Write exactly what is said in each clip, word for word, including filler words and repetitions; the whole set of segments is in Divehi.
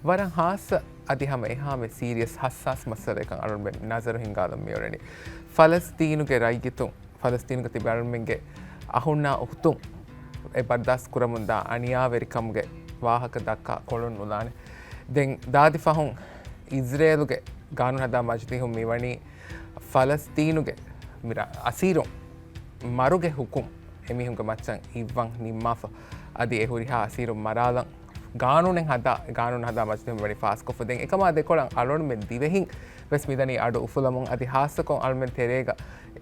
ވަރަށް ހާއްސަ އަދި ހަމަ އެހާމެ ސީރިއަސް ހައްސާސް މައްސަލައެއްކަން އަޅުގަނޑުމެން ނަޒަރު ހިންގާލަން މިއުޅެނީ. ފަލަސްތީނުގެ ރައްޔިތުން، ފަލަސްތީނުގަ ތިބި އަޅުމެންގެ އަހުންނާ އުޚްތުން އެ ބަރްދާސްތު ކުރަމުންދާ އަނިޔާވެރިކަމުގެ ވާހަކަ ދައްކާ ކޮޅުން ނުލާނެ. ދެން ދާދި ފަހުން އިޒްރޭލުގެ ގާނޫނު ހަދާ މަޖިލީހުން މިވަނީ ފަލަސްތީނުގެ މި ރަ-، އަސީރުން މަރުގެ ހުކުމް އެމީހުންގެ މައްޗަށް އިއްވަން ނިންމާފަ. އަދި އެ ހުރިހާ އަސީރުން މަރާލަން ގާނޫނެއް ހަދާ، ގާނޫނު ހަދާ މަޖިލީހުން ވަނީ ފާސްކޮށްފަ. ދެން އެކަމާ ދެކޮޅަށް އަޅުގަނޑުމެން ދިވެހިން ވެސް މިދަނީ އަޑު އުފުލަމުން. އަދި ހާއްސަކޮށް އަޅުމެން ތެރޭގަ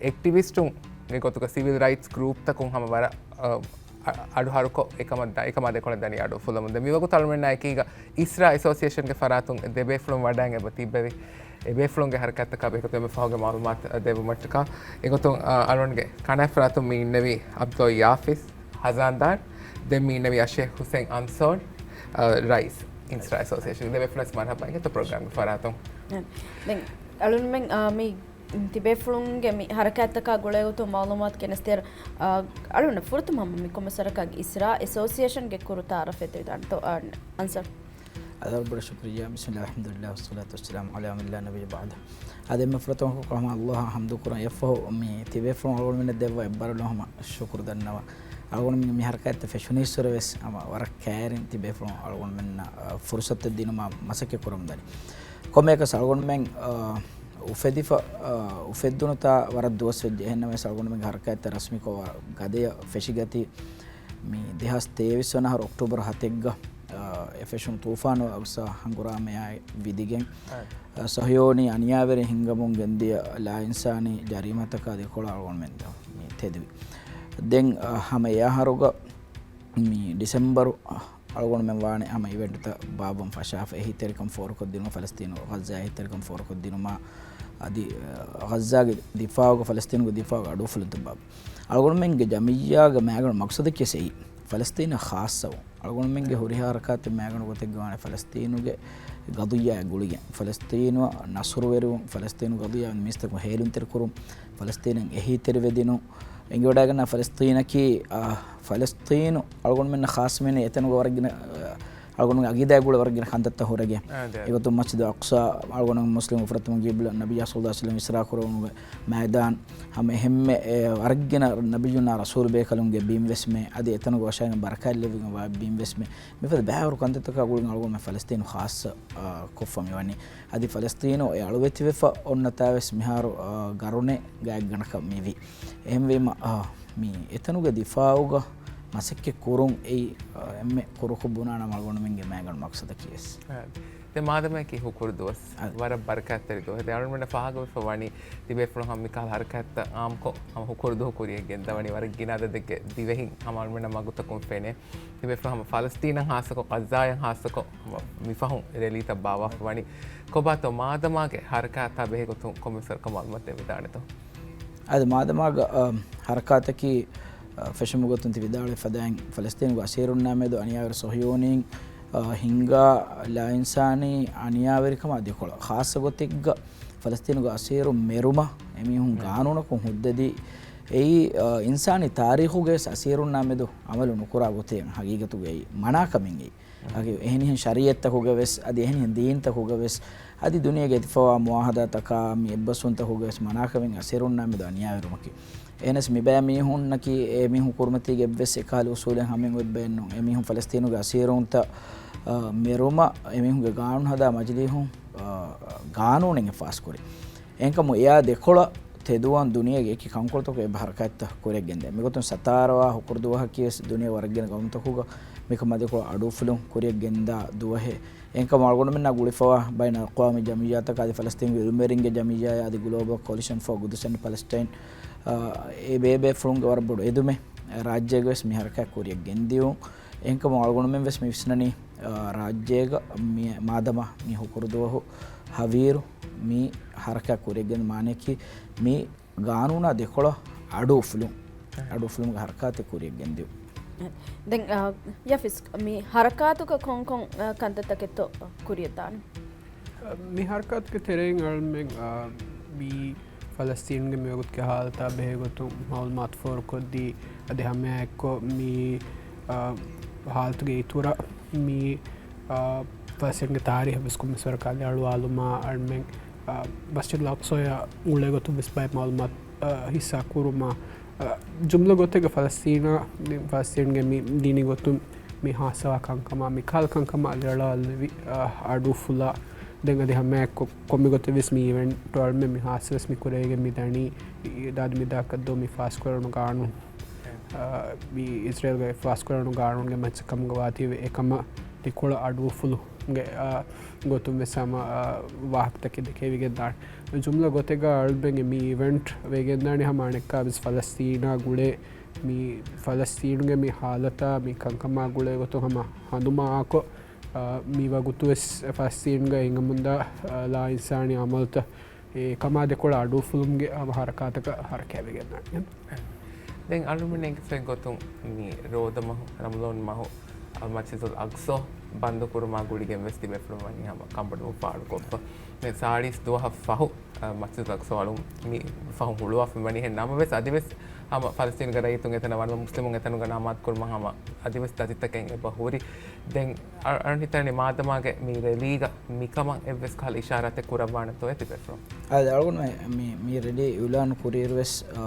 އެކްޓިވިސްޓުންގެ ގޮތުގަ ސިވިލް ރައިޓްސް ގްރޫޕްތަކުން ހަމަ ވަރަށް، އަ، އަ-، އަޑުހަރުކޮށް އެކަމަށް ދަ-، އެކަމާ ދެކޮޅަށް ދަނީ އަޑު އުފުލަމުން. ދެން މިވަގުތު އަޅުމެންނާ އެކީގަ އިސްރާ އެސޯސިއޭޝަންގެ ފަރާތުން ދެބޭފުޅުން ވަޑައިގެން އެބަ ތިއްބެވި. އެބޭފުޅުންގެ ހަރަކާތްތަކާ ބެހޭގޮތުން އެންމެ ފަހުގެ މައުލޫމާތު ދެއްވުމަށްޓަކާ. އެގޮތުން، އަ، އަޅުގަނޑުގެ ކަނާތް ފަރާތުން މި އިންނެވީ އަބްދުﷲ ޔާފިޒް ހަޒާންދާރް، ދެން މި އިންނެވީ އަޝޭޚް ހުސެން އަންސޯރް، އަ، ރައީސް އިސްރާ އެސޯސިއޭޝަން. ދެބޭފުޅަސް މަރުހަބާ އިނގޭތޯ ޕްރޮގްރާމްގެ ފަރާތުން. ދެން އަޅުގަނޑުމެން، އާ، މި ތިބޭފުޅުންގެ މި ހަރަކާތްތަކާ ގުޅޭގޮތުން މައުލޫމާތު ގެނެސްދިޔަ، އާ، އަޅުގަނޑަށް ފުރަތަމަ ހަމަ މި ކޮންމެސް ވަރަކަށް އިސްރާ އެސޯސިއޭޝަންގެ ކުރު ތައާރަފެއް ދެވިދާނެތޯ، އާ، އަންސަރް؟ އަދި ވަރަށް ބޮޑަށް ޝުކުރިއްޔާ. ބިސްމިއްލާހި، އަލްޙަމްދުލިއްލާހި، ވައްޞަލާތު ވައްސަލާމު ޢަލާ މަން ލާ ނަބިއްޔަ ބަޢްދަހު. އަދި އެންމެ ފުރަތަމަ ކޮށް ހަމަ އައްލާހަށް ޙަމްދު ކުރަން. އެއަށްފަހު މި ތިބޭފުޅުން އަޅުގަނޑުމެންނަށް ދެއްވާ އެއްބާރުލުން ހަމަ ޝުކުރު ދަންނަވަން. އަޅުގަނޑުމެންގެ މި ހަރަކާތްތައް ފެށުނީއްސުރެ ވެސް ހަމަ ވަރަށް ކައިރިން ތިބޭފުޅުން އަޅުގަނޑުމެންނަށް، އަ، ފުރުޞަތެއް ދިނުމަށް މަސައްކަތް ކުރަމުންދަނީ. ކޮންމެއަކަސް އަޅުގަނޑުމެން، އަ، އުފެދިފަ، އަ، އުފެއްދުނުތާ ވަރަށް ދުވަސް ވެއްޖެ. އެހެންނަމަވެސް އަޅުގަނޑުމެންގެ ހަރަކާތްތައް ރަސްމީކޮށް ވަރަށް ގަދަޔަށް ފެށިގަތީ. މި ދެހާސް ތޭވީސް ވަނަ އަހަރު އޮކްޓޯބަރު ހަތެއްގަ، އަ، އެ ފެށުނު ތޫފާނު އަގްސާ ހަނގުރާމަޔާއި ވިދިގެން، އަ، ޞަހިޔޫނީ އަނިޔާވެރި ހިންގަމުން ގެންދިޔަ ލާއިންސާނީ ޖަރީމާތަކާ ދެކޮޅަށް އަޅުގަނޑުމެން މި ތެދުވި. ދެން، އަ، ހަމަ އެ އަހަރުގަ މި ޑިސެމްބަރު، އަ، އަޅުގަނޑުމެން ވާނެ ހަމަ އިވެންޓްތައް ބާއްވަން ފަށާފަ، އެހީތެރިކަން ފޯރުކޮށްދިނުމަށް ފަލަސްތީނު، ޣައްޒާ އެހީތެރިކަން ފޯރުކޮށްދިނުމަށް، އަދި، އަ، ޣައްޒާގެ ދިފާއުގަ ފަލަސްތީނުގެ ދިފާއުގެ އަޑުއުފުލުންތައް ބާއްވަން. އަޅުގަނޑުމެންގެ ޖަމިއްޔާގެ މައިގަނޑު މަގްސަދަކީ އެއީ، ފަލަސްތީނަށް ޚާއްޞަވުން. އަޅުގަނޑުމެންގެ ހުރިހާ ހަރަކާތެއް މައިގަނޑު ގޮތެއްގަ ވާނެ ފަލަސްތީނުގެ ގަޟިއްޔާއާ ގުޅިގެން، ފަލަސްތީނުއަށް ނަޞްރުވެރިވުން، ފަލަސްތީނު ގަޟިއްޔާ މީސްތަކުން ހޭލުންތެރިކުރުން، ފަލަސްތީނަށް އެހީތެރިވެދިނުން. އެނގިވަޑައިގަންނަ ފަލަސްތީނަކީ، އާ، ފަލަސްތީނު އަޅުގަނޑުމެންނަށް ޚާއްޞަ މީނަ އެތަނުގަ ވަރަށްގިނަ، އާ، އަޅުގަނޑުމެންގެ އަގީދާއާ ގުޅޭ ވަރަށްގިނަ ކަންތައްތައް ހުރެގެން. އާ، ދެ. އެގޮތުން މަސްޖިދު އަޤްޞާ، އަޅުގަނޑުމެން މުސްލިމް ފުރަތަމަ ގިބްލަ، ނަބިއްޔާ ޞައްލައްލާހު ޢަލައިހި ވަސައްލަމް އިސްރާ ކުރެވުނުގެ މައިދާން، ހަމަ އެހެންމެ، އެ، ވަރަށްގިނަ ނަބިއްޔުންނާ ރަސޫލު ބޭކަލުންގެ ބިންވެސްމެ، އަދި އެތަނުގަ ވަށައިގެން ބަރަކާތްލެއްވިގެން ވާ ބިންވެސްމެ، މިފަދަ ބައިވަރު ކަންތައްތަކާ ގުޅިގެން އަޅުގަނޑުމެން ފަލަސްތީނު ޚާއްޞަ، އާ، ކޮށްފަ މިވަނީ. އަދި ފަލަސްތީނު އެ އަޅުވެތިވެފަ އޮންނަތާވެސް މިހާރު، އާ، ގަރުނެއް ގާތްގަނޑަކަށް މިވީ. އެހެންވީމަ، އާ، މި އެތަނުގެ ދިފާއުގަ މަސައްކަތް ކުރުން އެއީ، އާ، އެންމެ ކުރުކޮށް ބުނާނަމަ އަޅުގަނޑުމެންގެ މައިގަނޑު މަގްސަދަކީވެސް. އާ. ދެ މާދަމާއެކީ ހުކުރު ދުވަސް. އާ. ވަރަށް ބަރަކާތްތެރި ދުވަހެއް. ދެ އަޅުގަނޑަށް ފާހަގަވެފަ ވަނީ ތިބޭފުޅުން ހަމަ މިކަހަލަ ހަރަކާތްތައް އާއްމުކޮށް ހަމަ ހުކުރު ދުވަހު ކުރިޔަށް ގެންދަވަނީ ވަރަށް ގިނަ އަދަދެއްގެ ދިވެހިން ހަމަ އަޅުގަނޑަށް މަގުތަކުން ފެނޭ. ތިބޭފުޅުން ހަމަ ފަލަސްތީނަށް ހާއްސަކޮށް، ޣައްޒާއަށް ހާއްސަކޮށް ހަމަ މިފަހުން ރެލީތައް ބާއްވާފަ ވަނީ. ކޮބާތޯ މާދަމާގެ ހަރަކާތާ ބެހޭގޮތުން ކޮންމެސް ވަރަކަށް މައުލޫމާތު ދެވިދާނެތޯ؟ އަދި މާދަމާގެ، އަ، ހަރަކާތަކީ، އަ، ފެށުމުގެ ގޮތުން ތި ވިދާޅުވި ފަދައިން ފަލަސްތީނުގެ އަސީރުންނާ މެދު އަނިޔާވެރި ޞަހިޔޫނީން، އަ، ހިންގާ ލާއިންސާނީ އަނިޔާވެރިކަމާ ދެކޮޅަށް ޚާއްޞަ ގޮތެއްގަ ފަލަސްތީނުގެ އަސީރުން މެރުމަށް އެމީހުން ގާނޫނަކުން ހުއްދަދީ، އެއީ، އަ، އިންސާނީ ތާރީޚުގަވެސް އަސީރުންނާ މެދު އަމަލު ނުކުރާ ގޮތެއް ހަގީގަތުގައި މަނާކަމެއްގައި. އަދި އެހެނިހެން ޝަރީއަތްތަކުގަވެސް، އަދި އެހެނިހެން ދީންތަކުގަވެސް، އަދި ދުނިޔޭގެ އެތިފަވާ މުއާހަދާތަކާ މި އެއްބަސްވުންތަކުގަވެސް މަނާކަމެއް އަސީރުންނާ މެދު އަނިޔާވެރުމަކީ. އެހެނަސް މިބައި މީހުންނަކީ އެ މީހުން ކުރުމަތީގެ އެއްވެސް އެކަހަލަ އުސޫލެއް ހަމައެއް އޮތް ބައެއް ނޫން. އެ މީހުން ފަލަސްތީނުގެ އަސީރުންތައް، އަ، މެރުމަށް އެ މީހުންގެ ގާނޫނު ހަދާ މަޖިލީހުން، އަ، ގާނޫނެއް ފާސްކުރި. އެހެންކަމުން އެއާ ދެކޮޅަށް ތެދުވާން ދުނިޔޭގެ އެކި ކަންކޮޅުތަކުގައި އެބަ ހަރަކާތްތައް ކުރިއަށް ގެންދޭ. މިގޮތުން ސަތާރަވާ ހުކުރު ދުވަހަކީވެސް ދުނިޔޭގެ ވަރަށްގިނަ ގައުމުތަކުގަ މިކަމާ ދެކޮޅަށް އަޑުއުފުލުން ކުރިއަށް ގެންދާ ދުވަހެއް. އެހެންކަމުން އަޅުގަނޑުމެންނާ ގުޅިފަވާ ބައިނަލްއަޤްވާމީ ޖަމިއްޔާތަކާ އަދި ފަލަސްތީންގެ އިލްމުވެރިންގެ ޖަމިއްޔާއާ އަދި ގްލޯބަލް ކޯލިޝަން ފޯ ގުދުސް އެންޑް ޕަލެސްޓައިން، އާ، އެ ބޭބޭފުޅުންގެ ވަރަށް ބޮޑު އެދުމެއް ރާއްޖޭގަވެސް މި ހަރަކާތް ކުރިއަށް ގެންދިޔުން. އެހެންކަމުން އަޅުގަނޑުމެން ވެސް މި ވިސްނަނީ، އާ، ރާއްޖޭގަ މި މާދަމާ މި ހުކުރު ދުވަހު ހަވީރު މި ހަރަކާތް ކުރިއަށް ގެންދިޔުން މާނައަކީ މި ގާނޫނާ ދެކޮޅަށް އަޑު އުފުލުން، އަޑު އުފުލުމުގެ ހަރަކާތެއް ކުރިއަށް ގެންދިޔުން. ދެން، އާ، ޔާފިޒް، މި ހަރަކާތުގަ ކޮންކޮން، އާ، ކަންތައްތަކެއްތޯ ކުރިއަށް ދާނީ؟ މި ހަރަކާތުގެ ތެރެއިން އަޅުމެން، އާ، މި ފަލަސްތީނުގެ މިވަގުތުގެ ހާލަތާ ބެހޭގޮތުން މައުލޫމާތު ފޯރުކޮށްދީ، އަދި ހަމައެއާއެއްކޮށް މި، އާ، ހާލަތުގެ އިތުރަށް މި، އާ، ފަލަސްތީންގެ ތާރީހަށް ވެސް ކޮންމެސް ވަރަކަށް އަލިއަޅުވާލުމާ، އަޅުމެން، އަ، މަސްޖިދުލް އަޤްޞާއާ ގުޅޭ ގޮތުން ވެސް ބައެއް މަޢުލޫމާތު، އަ، ހިއްސާ ކުރުމާ، އަ، ޖުމްލަ ގޮތެއްގަ ފަލަސްތީނާ، ފަލަސްތީންގެ މި ދީނީ ގޮތުން މި ހާއްސަވާ ކަންކަމާ، މި ކަހަލަ ކަންކަމާ އަލިއަޅުވާލެވި، އަ، އަޑުއުފުލާ، ދެން އަދި ހަމައެއްކޮށް ކޮންމެ ގޮތެއް ވެސް މި އިވެންޓް އަޅުމެން މި ހާއްސަ ވެސް މި ކުރެވިގެން މި ދަނީ، އި-، އި-، ދާދި މި ދާކަށްދޯ މި ފާސްކުރެވުނު ގާނޫނު، އަ، މި އިސްރޭލްގައި ފާސްކުރެވުނު ގާނޫނުގެ މައްޗަށް ކަމުގަ ވާތީވެ އެކަމަށް ދެކޮޅަށް އަޑުއުފުލުމުގެ، އަ، ގޮތުން ވެސް ހަމަ، އަ، ވާހަކަތަކެއް ދެކެވިގެންދާނެ. ޖުމްލަ ގޮތެއްގަ އަޅުމެންގެ މި އިވެންޓް ވެގެންދާނީ ހަމަ އަނެއްކާ ވެސް ފަލަސްތީނާ ގުޅޭ މި ފަލަސްތީނުގެ މި ހާލަތާ މި ކަންކަމާ ގުޅޭ ގޮތުން ހަމަ ހަނދުމާކޮށް، އަ، މި ވަގުތު ވެސް ފަލަސްތީނުގައި ހިނގަމުންދާ، އަ، ލާއިންސާނީ އަމަލުތައް އެކަމާ ދެކޮޅަށް އަޑުއުފުލުމުގެ ހަމަ ހަރަކާތަކަށް ހަރަކާތްވެގެންދާނެ. ދެން އަޅުމެން އެނގިފައި ގޮތުން މި ރޯދަ މަހު، ރަމަޟާން މަހު، އަ، މަސްޖިދުލް އަޤްޞާ ބަންދު ކުރުމާ ގުޅިގެން ވެސް ތިބޭފުޅުން ވަނީ ހަމަ ކަނބަޑުވުން ފާޅުކޮށްފަ. މި ސާޅީސް ދުވަހަށް ފަހު، އަ، މަސްޖިދުލް އަޤްޞާ އަޅުން މި ފަހުން ހުޅުވާފަ ވަނީ. އެހެން ނަމަވެސް އަދިވެސް ހަމަ ފަލަސްތީނުގެ ރައްޔިތުން އެތަނަށް ވަން މުސްލިމުން އެތަނުގަ ނަމާދު ކުރުމަށް ހަމަ އަދިވެސް ދަތިތަކެއް އެބަ ހުރި. ދެން އަ-، އަޅުން ހިތަނީ މާދަމާގެ މި ރެލީގަ މިކަމަށް އެއްވެސް ކަހަލަ އިޝާރާތެއް ކުރައްވާނެތޯއޭ ތިބޭފުޅުން؟ އަދި އަޅުގަނޑުމެން މި، މި ރެލީ އިޢުލާން ކުރިއިރު ވެސް، އާ،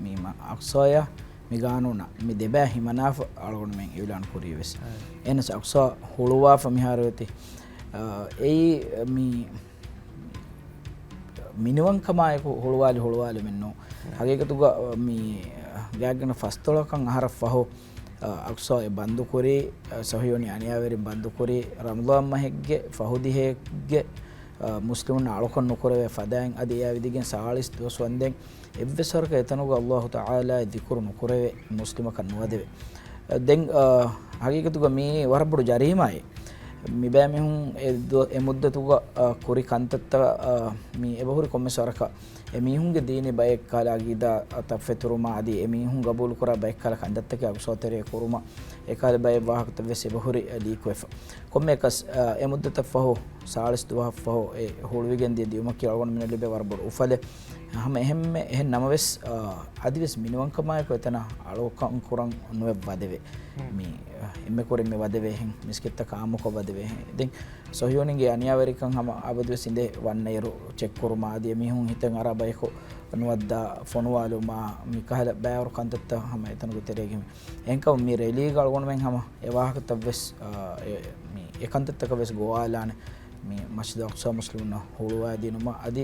މި މަ-، އަޤްޞާޔާ މި ގާނޫނާ މި ދެބައި ހިމަނާފަ އަޅުގަނޑުމެން އިޢުލާން ކުރީ ވެސް. އާ. އެހެނަސް އަޤްޞާ ހުޅުވާފަ މިހާރު އޮތީ، އާ، އެއީ މި މިނިވަންކަމާއެކު ހުޅުވާލި ހުޅުވާލުމެއް ނޫން. ހަގީގަތުގަ މި ގާތްގަނޑަށް ފަސްދޮޅަކަށް އަހަރަށް ފަހު، އަ، އަޤްޞާ އެ ބަންދުކުރީ، އަ، ޞަހިޔޫނީ އަނިޔާވެރިން ބަންދުކުރީ، ރަމަޟާން މަހެއްގެ ފަހު ދިހައެއްގެ، އަ، މުސްލިމުންނަށް އަޅުކަން ނުކުރެވޭ ފަދައިން އަދި އެއާ ވިދިގެން ސާޅީސް ދުވަސް ވަންދެން އެއްވެސް ވަރަކަށް އެތަނުގަ ﷲ ތަޢާލާ އެ ޛިކުރު ނުކުރެވޭ މުސްލިމަކަށް ނުވަދެވޭ. ދެން، އަ، ހަގީގަތުގަ މީ ވަރަށް ބޮޑު ޖަރީމާއެއް. މިބައިމީހުން އެ ދު-، އެ މުއްދަތުގަ، އަ، ކުރި ކަންތައްތައް، އަ، މީ އެބަހުރި ކޮންމެސް ވަރަކަށް އެމީހުންގެ ދީނީ ބައެއްކަހަލަ އަގީދާ ތައްފެތުރުމާ އަދި އެމީހުން ގަބޫލުކުރާ ބައެއްކަހަލަ ކަންތައްތަކެއް އަޤްޞާ ތެރޭ ކުރުމަށް އެކަހަލަ ބައެއް ވާހަކަތައް ވެސް އެބަހުރި ލީކުވެފަ. ކޮންމެއަކަސް، އަ، އެ މުއްދަތަށް ފަހު، ސާޅީސް ދުވަހަށް ފަހު އެ ހުޅުވިގެން ދިޔަ ދިޔުމަކީ އަޅުގަނޑުމެންނަށް ލިބޭ ވަރަށް ބޮޑު އުފަލެއް. ހަމަ އެހެންމެ، އެހެން ނަމަވެސް، އަ، އަދިވެސް މިނިވަންކަމާއެކު އެތަނަށް އަޅުކަން ކުރަން ނުއެއް ވަދެވޭ. މި، އ، އެންމެ ކުރިން މި ވަދެވޭހެން، މިސްކިތްތަކަށް އާއްމުކޮށް ވަދެވޭހެން. ދެން ޞަހިޔޫނީގެ އަނިޔާވެރިކަން ހަމަ އަބަދުވެސް އިނދެ ވަންނައިރު ޗެކް ކުރުމާ އަދި އެމީހުން ހިތަށް އަރާ ބަޔަކު ނުވައްދާ ފޮނުވާލުމާ މިކަހަލަ ބައިވަރު ކަންތައްތައް ހަމަ އެތަނުގެ ތެރޭގަ ހިމެނޭ. އެހެންކަމުން މި ރެލީގަ އަޅުގަނޑުމެން ހަމަ އެ ވާހަކަތައްވެސް، އާ، އެ، މި އެކަންތައްތަކަށްވެސް ގޮވާލާނެ. މި މަސްޖިދު އަޤްޞާ މުސްލިމުންނަށް ހުޅުވައިދިނުމަށް އަދި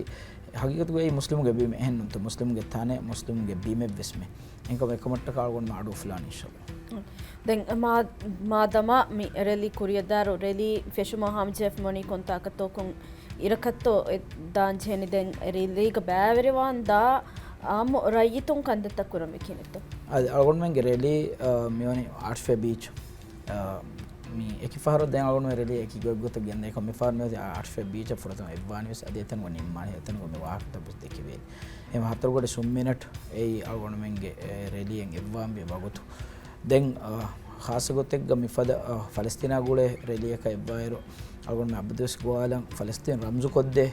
ހަގީގަތުގައި މުސްލިމުގެ ބިމެއް އެހެންނުންތަ؟ މުސްލިމުގެ ތަނެއް، މުސްލިމުގެ ބިމެއްވެސް މެ. އެހެންކަމުން އެކަމަށްޓަކާ އަޅުގަނޑުމެން އަޑުއުފުލާނީ އިންޝާﷲ. ދެން މާ-، މާދަމާ މި ރެލީ ކުރިއަށްދާއިރު ރެލީ ފެށުމަށް ހަމަޖެހިފަ ވަނީ ކޮންތާކަށްތޯ ކޮން އިރަކަށްތޯ އެ ދާން ޖެހެނީ؟ ދެން ރެލީގަ ބައިވެރިވާން ދާ އާއްމު ރައްޔިތުން ކަންތައްތައް ކުރަން ވެ ކިހިނެއްތޯ؟ އަދި އަޅުގަނޑުމެންގެ ރެލީ، އާ، މިވަނީ އާޓްފޭ ބީޗް. އާ، މި އެކި ފަހަރު ދެން އަޅުގަނޑުމެން ރެލީ އެކި ގޮތްގޮތަށް ގެންދަނީ. މި ފަހަރު މި އާޓްފޭ ބީޗަށް ފުރަތަމަ އެއްވާނީ ވެސް އަދި އެތަނުގަ ނިންމާނީ. އެތަނުގަ މި ވާހަކަތައް ވެސް ދެކެވޭނީ. އެހެން ހަތަރުގަޑި ސުން މިނެޓް އެއީ އަޅުގަނޑުމެންގެ، އެ، ރެލީއެއް އެއްވާންވީ ވަގުތު. ދެން، އަ، ޚާއްޞަ ގޮތެއްގަ މިފަދަ، އަ، ފަލަސްތީނާ ގުޅޭ ރެލީއަކަށް އެއްވާއިރު، އަޅުގަނޑުމެން އަބަދުވެސް ގޮވާލަން ފަލަސްތީން ރަމްޒުކޮށްދޭ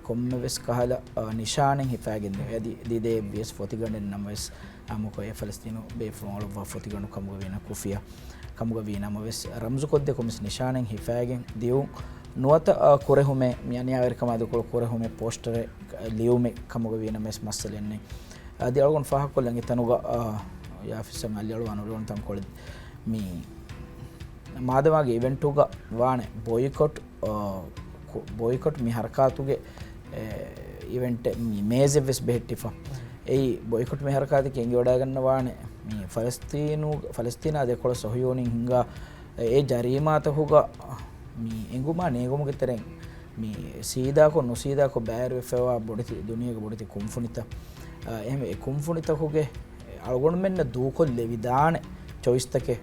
ކޮންމެވެސް ކަހަލަ، އަ، ނިޝާނެއް ހިފާގެން ދިޔަ. އަދި ދިދައެއްވިޔަސް ފޮތިގަނޑެއް ނަމަވެސް، އާއްމުކޮށް އެ ފަލަސްތީނު ބޭފުޅުން އަޅުއްވާ ފޮތިގަނޑު ކަމުގަ ވީނަ ކުފިޔަ، ކަމުގަ ވީ ނަމަވެސް، ރަމްޒުކޮށްދޭ ކޮންމެސް ނިޝާނެއް ހިފާގެން ދިޔުން ނުވަތަ، އަ، ކުރެހުމެއް، މި އަނިޔާވެރިކަމާ ދެކޮޅު ކުރެހުމެއް ޕޯސްޓަރެއް ލިޔުމެއް ކަމުގަ ވީ ނަމަވެސް މައްސަލައެއް ނެތް. އަދި އަޅުގަނޑު ފާހަގަކޮށްލަން އެތަނުގަ، އާ، އޮފީސަށް އަލިއަޅުވާ ނުލެވުނު ތަންކޮޅެއް. މި މާދަމާގެ އިވެންޓުގަ ވާނެ ބޮއިކޮޓް، އާ، ކު-، ބޮއިކޮޓް މި ހަރަކާތުގެ، އެ، އިވެންޓެއް މި މޭޒެއްވެސް ބެހެއްޓިފަ. އެއީ ބޮއިކޮޓް މި ހަރަކާތަކީ އެނގިވަޑައިގަންނަވާނެ މި ފަލަސްތީނު، ފަލަސްތީނާ ދެކޮޅަށް ޞަހިޔޫނީން ހިންގާ އެ ޖަރީމާތަކުގަ މި އެނގުމާ ނޭނގުމުގެ ތެރެއިން މި ސީދާކޮށް ނުސީދާކޮށް ބައިވެރިވެފައިވާ ބޮޑެތި، ދުނިޔޭގެ ބޮޑެތި ކުންފުނިތައް، އަ، އެހެންވެ އެ ކުންފުނިތަކުގެ އަޅުގަނޑުމެންނަށް ދޫކޮށްލެވިދާނެ ޗޮއިސްތަކެއް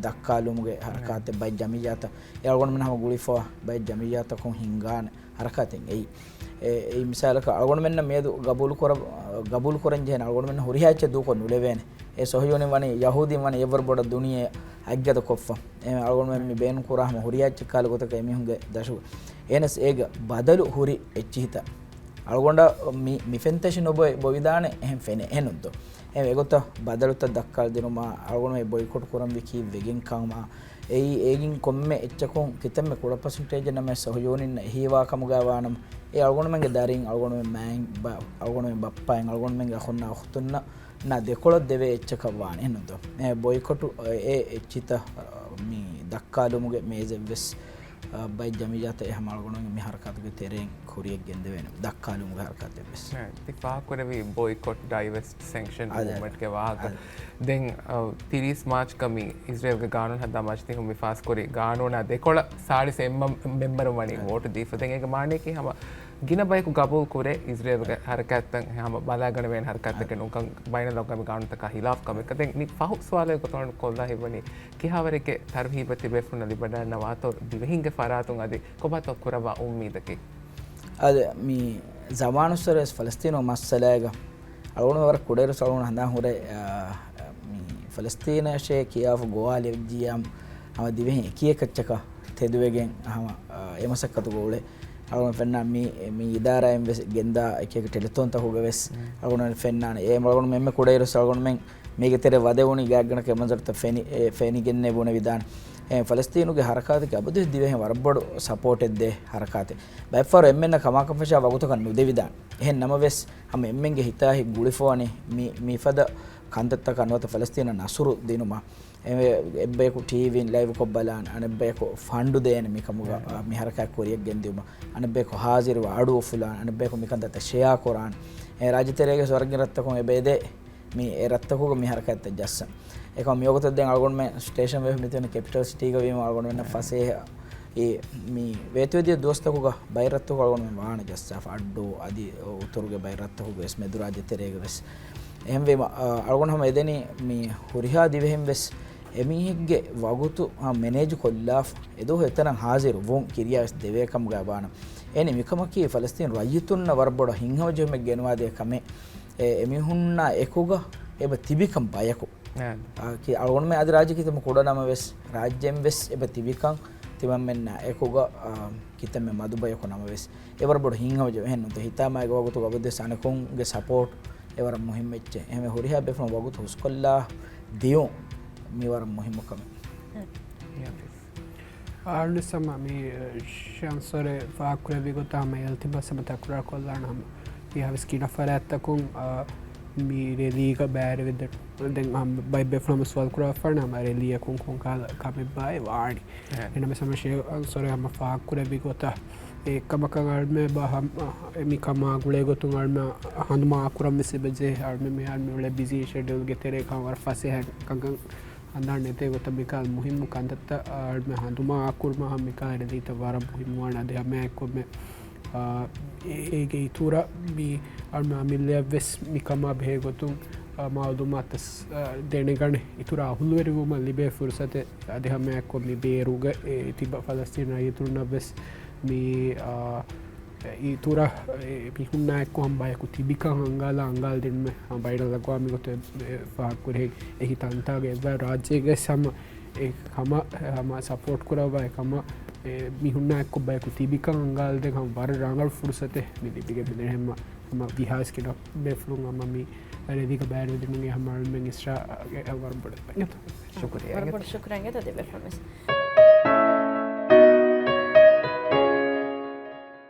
ދައްކާލުމުގެ ހަރަކާތެއް ބައެއް ޖަމިއްޔާތައް، އެ އަޅުގަނޑުމެން ހަމަ ގުޅިފަވާ ބައެއް ޖަމިއްޔާތަކުން ހިންގާނެ ހަރަކާތެއް އެއީ. އެ، އެއީ މިސާލަކަށް އަޅުގަނޑުމެންނަށް މިއަދު ގަބޫލު ކުރަ-، ގަބޫލު ކުރަން ޖެހޭނެ އަޅުގަނޑުމެންނަށް ހުރިހާ އެއްޗެއް ދޫކޮށް ނުލެވޭނެ. އެ ޞަހިޔޫނީން ވަނީ، ޔަހޫދީން ވަނީ އެއްވަރު ބޮޑަށް ދުނިޔެ އަތްގަދަ ކޮށްފަ. އެ އަޅުގަނޑުމެން މި ބޭނުން ކުރާ ހަމަ ހުރިހާ އެއްޗެއް ކަހަލަ ގޮތަކަށް އެމީހުންގެ ދަށު. އެހެނަސް އޭގެ ބަދަލު ހުރި އެއްޗިހިތައް. އަޅުގަނޑަށް މި، މި ފެންތަށި ނުބޮއި ބޮވިދާނެ އެހެން ފެނޭ. އެހެންނުންތޯ؟ އެ އެގޮތަށް ބަދަލުތައް ދައްކާލަދިނުމާ، އަޅުގަނޑު އެ ބޮއިކޮޓް ކުރަންވީ ކީއްވެގެން ކަމާ، އެއީ އޭގެން ކޮންމެ އެއްޗަކުން ކިތަންމެ ކުޑަ ޕަސެންޓޭޖެއް ނަމަވެސް ޞަހުޔޫނީންނަށް އެހީވާ ކަމުގައި ވާނަމަ، އެ އަޅުގަނޑުމެންގެ ދަރިން، އަޅުގަނޑުމެން މާތް ބަ-، އަޅުގަނޑުމެން ބައްޕައިން، އަޅުގަނޑުމެންގެ އަޚުންނާ އުޚުތުންނަށް ނާ ދެކޮޅަށް ދެވޭ އެއްޗަކަށް ވާނެ. އެހެންނުންތޯ؟ އެ ބޮއިކޮޓު އެ އެއްޗިތައް މި ދައްކާލުމުގެ މޭޒެއްވެސް އަ، ބައެއް ޖަމިއްޔާތައް އެ ހަމަ އަޅުގަނޑުމެން މި ހަރަކާތުގެ ތެރެއިން ކުރިޔަށް ގެންދެވޭނެ ދައްކާލުމުގެ ހަރަކާތެއްވެސް. އެ، ތި ފާހަގަކުރެއްވީ ބޮއިކޮޓް، ޑައިވެސްޓް، ސެންކްޝަން އަދެ، އަދެ. މޫވްމަންޓްގެ ވާހަކަ. އަދެ. ދެން، އަ، ތިރީސް މާޗްގަ މި އިޒްރޭލްގެ ގާނޫނު ހައްދާ މަޖިލީހުން މި ފާސްކުރި ގާނޫނާ ދެކޮޅަށް ސާޅީސް އެއް މަ-، މެމްބަރުން ވަނީ އަދެ. ވޯޓު ދީފަ. ދެން އޭގެ މާނަޔަކީ ހަމަ ގިނަ ބަޔަކު ގަބޫލު ކުރޭ އިޒްރޭލްގެ ހަރަކާތްތައް ހަމަ ބަލާގަނެވޭނެ ހަރަކާތްތަކެއް އަދެ. ނޫންކަން ބައިނަލްއަގްވާމީ ގާނޫނުތަކާ ހިލާފް ކަމެއް. ދެން މި ފަހު ސުވާލެއް ގޮތަށް ކޮށްލާ ހިތްވަނީ ކިހާވަރެއްގެ ތަރުހީބަށް ތިބޭފުޅުންނަށް ލިބަންނަވާތޯ ދިވެހިންގެ ފަރާތުން އަދި ކޮބާތޯ ކުރައްވާ އުއްމީދަކީ؟ އަދި މި ޒަމާނުއްސުރެ ވެސް ފަލަސްތީނު މައްސަލައިގަ އަޅުގަނޑު ވަރަށް ކުޑައިރު އަޅުގަނޑު ހަނދާން ހުރޭ، އާ، މި ފަލަސްތީނަށޭ ކިޔާފަ ގޮވާލެވިއްޖިއްޔާ ހަމަ ދިވެހިން އެކިއެކައްޗަކަށް ތެދުވެގެން ހަމަ، އާ، އެ މަސައްކަތު ގޮވުޅޭ. އަޅުގަނޑު ފެންނާ މި، މި އިދާރާއިން ވެސް ގެންދާ އެކިއެކި ޓެލެތޯންތަކުގަ ވެސް މް. އަޅުގަނޑު ފެންނާނެ. އެ އަޅުގަނޑު އެންމެ ކުޑައިރު އަޅުގަނޑުމެން މީގެ ތެރެ ވަދެވުނީ ގާތްގަނޑަކަށް މަންޒަރުތައް ފެނި-، އެ، ފެނިގެންނޭ ބުނެވިދާނެ. އެ، ފަލަސްތީނުގެ ހަރަކާތަކީ އަބަދުވެސް ދިވެހިން ވަރަށް ބޮޑު ސަޕޯޓެއް ދޭ ހަރަކާތެއް. ބައެއްފަހަރު އެންމެންނަށް ކަމާކަށްފަށާ ވަގުތަކަށް ނުދެވިދާނެ. އެހެން ނަމަވެސް، ހަމަ އެންމެންގެ ހިތާހިތް ގުޅިފަވަނީ މި-، މިފަދަ ކަންތައްތަކަށް ނުވަތަ ފަލަސްތީނަށް ނަސުރު ދިނުމަށް. އެ-، އެއްބަޔަކު ޓީވީން ލައިވްކޮށް ބަލާން، އަނެއްބަޔަކު ފަންޑު ދޭނެ މިކަމުގަ، އެ. އާ، މި ހަރަކާތް ކުރިޔަށް ގެންދިއުމަށް، އަނެއްބަޔަކު ހާޒިރުވާ އަޑު އުފުލާން، އަނެއްބަޔަކު މިކަންތައްތައް ޝެއާ ކުރާން. އެ، ރާއްޖެ ތެރޭގެ ވަރަށް ގިނަ ރަށްތަކުން އެބަ އެދޭ. މި އެ ރަށްތަކުގަ މި ހަރަކާތްތައް ޖައްސަން. އެކަމަ މިވަގުތަށް ދެން އަޅުގަނޑުމެން ސްޓޭޝަން ވެފަ މިތިބެނީ ކެޕިޓަލް ސިޓީގަ ވީމަ އަޅުގަނޑުމެންނަށް އެ. ފަސޭހަ އެ މި ވޭތުވެދިޔަ ދުވަސްތަކުގަ ބައެއް ރަށްތަކު އަޅުގަނޑުމެން ވާނެ ޖައްސާފަ، އައްޑޫ އަދި އުތުރުގެ ބައެއް ރަށްތަކުގަ ވެސް މެދުރާއްޖެ ތެރޭގަ ވެސް. އެހެންވީމަ، އަ، އަޅުގަނޑު ހަމަ އެދެނީ މި ހުރިހާ ދިވެހިން ވެސް އެމީހެއްގެ ވަގުތު، އަ، މެނޭޖް ކޮށްލާފަ، އެދުވަހު އެތަނަށް ހާޒިރު ވުން ކިރިޔާ ވެސް ދެވޭ ކަމުގަ ވާނަމަ. އެހެނީ މިކަމަކީ ފަލަސްތީން ރައްޔިތުންނަށް ވަރަށް ބޮޑަށް ހިތްހަމަޖެހުމެއް ގެނުވާދޭ ކަމެއް. އެ، އެމީހުންނާ އެކުގަ އެބަ ތިބިކަން ބަޔަކު. އެ. އަ، ކި-، އަޅުގަނޑުމެން އަދި ރާއްޖެ ކިތަންމެ ކުޑަ ނަމަވެސް، ރާއްޖެއިން ވެސް އެބަ ތިބިކަން ތިމަންމެންނާ އެކުގަ، އަ، ކިތަންމެ މަދު ބަޔަކު ނަމަވެސް، އެ ވަރަށް ބޮޑު ހިތްހަމަޖެހުމެއް. އެހެންނުތަ ހިތާމައިގެ ވަގުތުގަ އަބަދުވެސް އަނެކުންގެ ސަޕޯޓް އެ ވަރަށް މުހިއްމު އެއްޗެއް. އެހެންވެ ހުރިހާ ބޭފުޅުން ވަގުތު ހުސްކޮށްލާ ދިޔުން މި ވަރަށް މުހިއްމު ކަމެއް. އަހަރެންވެސް ހަމަ މި ޝަންސޮރެ ފާހަގަކުރެއްވި ގޮތަށް ހަމަ އިލްތިމާސް ހަމަ ތަކުރާރު ކޮށްލާނަ ހަމަ މިހާވެސް ގިނަ ފަރާތްތަކުން، އާ، މި ރެލީގަ ބައިވެރިވެދެން. ދެން ހަމަ ބައެއް ބޭފުޅުން ހަމަ ސުވާލު ކުރާފާނެ ހަމަ ރެލީއަކުން ކޮންކަހަލަ ކަމެއްބާއޭ ވާނީ. އެހެން. އެނަމަ ހަމަ ޝަންސޮރެ ހަމަ ފާހަގަކުރެއްވި ގޮތަށް އެ ކަމަކަށް އަޅުމެ ބަ-، ހަމަ މި ކަމާ ގުޅޭ ގޮތުން އަޅުމެ ހަނދުމަ އާކުރަން ވެސް އެބަޖެހޭ. އަޅުމެ މިހާރު މި އުޅޭ ބިޒީ ޝެޑިއުލްގެ ތެރޭ ކަމަށް ވަރަށް ފަސޭހަ ކަންކަން ހަނދާން ނެތޭ ގޮތަށް މިކަހަލަ މުހިއްމު ކަންތައްތައް އަޅުމެ ހަނދުމަ އާކުރުމަށް ހަމަ މިކަހަލަ ރެލީތައް ވަރަށް މުހިއްމުވާނެ. އަދި ހަމައެއާއެކު މެ، އާ، އެ-، އޭގެ އިތުރަށް މި އަޅުމެ އަމިއްލައަށް ވެސް މިކަމާ ބެހޭ ގޮތުން، އާ، މައުލޫމާތު ދެނެގަނެ އިތުރަށް އަހުލުވެރިވުމަށް ލިބޭ ފުރުސަތެއް. އަދި ހަމައެއާއެކު މި ބޭރުގަ އެ ތިބަ ފަލަސްތީން ރައްޔިތުންނަށް ވެސް މި، އާ، އިތުރަށް އެ މީހުންނާއެކު ހަމަ ބަޔަކު ތިބިކަން އަންގާލާ އަންގާލަދިނުމެއް ހަމަ ބައިނަލްއަގްވާމީ ގޮތުން އެ ފާހަގަކުރި އެހިތަންތާގެ އެއްވާ ރާއްޖޭގެ ހަމަ އެ ހަމަ، ހަމަ ސަޕޯޓް ކުރައްވާ އެ ހަމަ އެ މީހުންނާއެކު ބަޔަކު ތިބިކަން އަންގާލަދޭން ހަމަ ވަރަށް ރަނގަޅު ފުރުސަތެއް މި ލިބިގެން މިދަނީ. ހަމަ، ހަމަ ވީހާވެސް ގިނަ ބޭފުޅުން ހަމަ މި ރެލީގަ ބައިވެރިވެދިނުމުގެ ހަމަ އަޅުމެން އިސްރާ ވަރަށް ބޮޑަށް ޝުކުރިއްޔާ. ވަރަށް ބޮޑަށް ޝުކުރިއްޔާ ދެބޭފުޅުން ވެސް.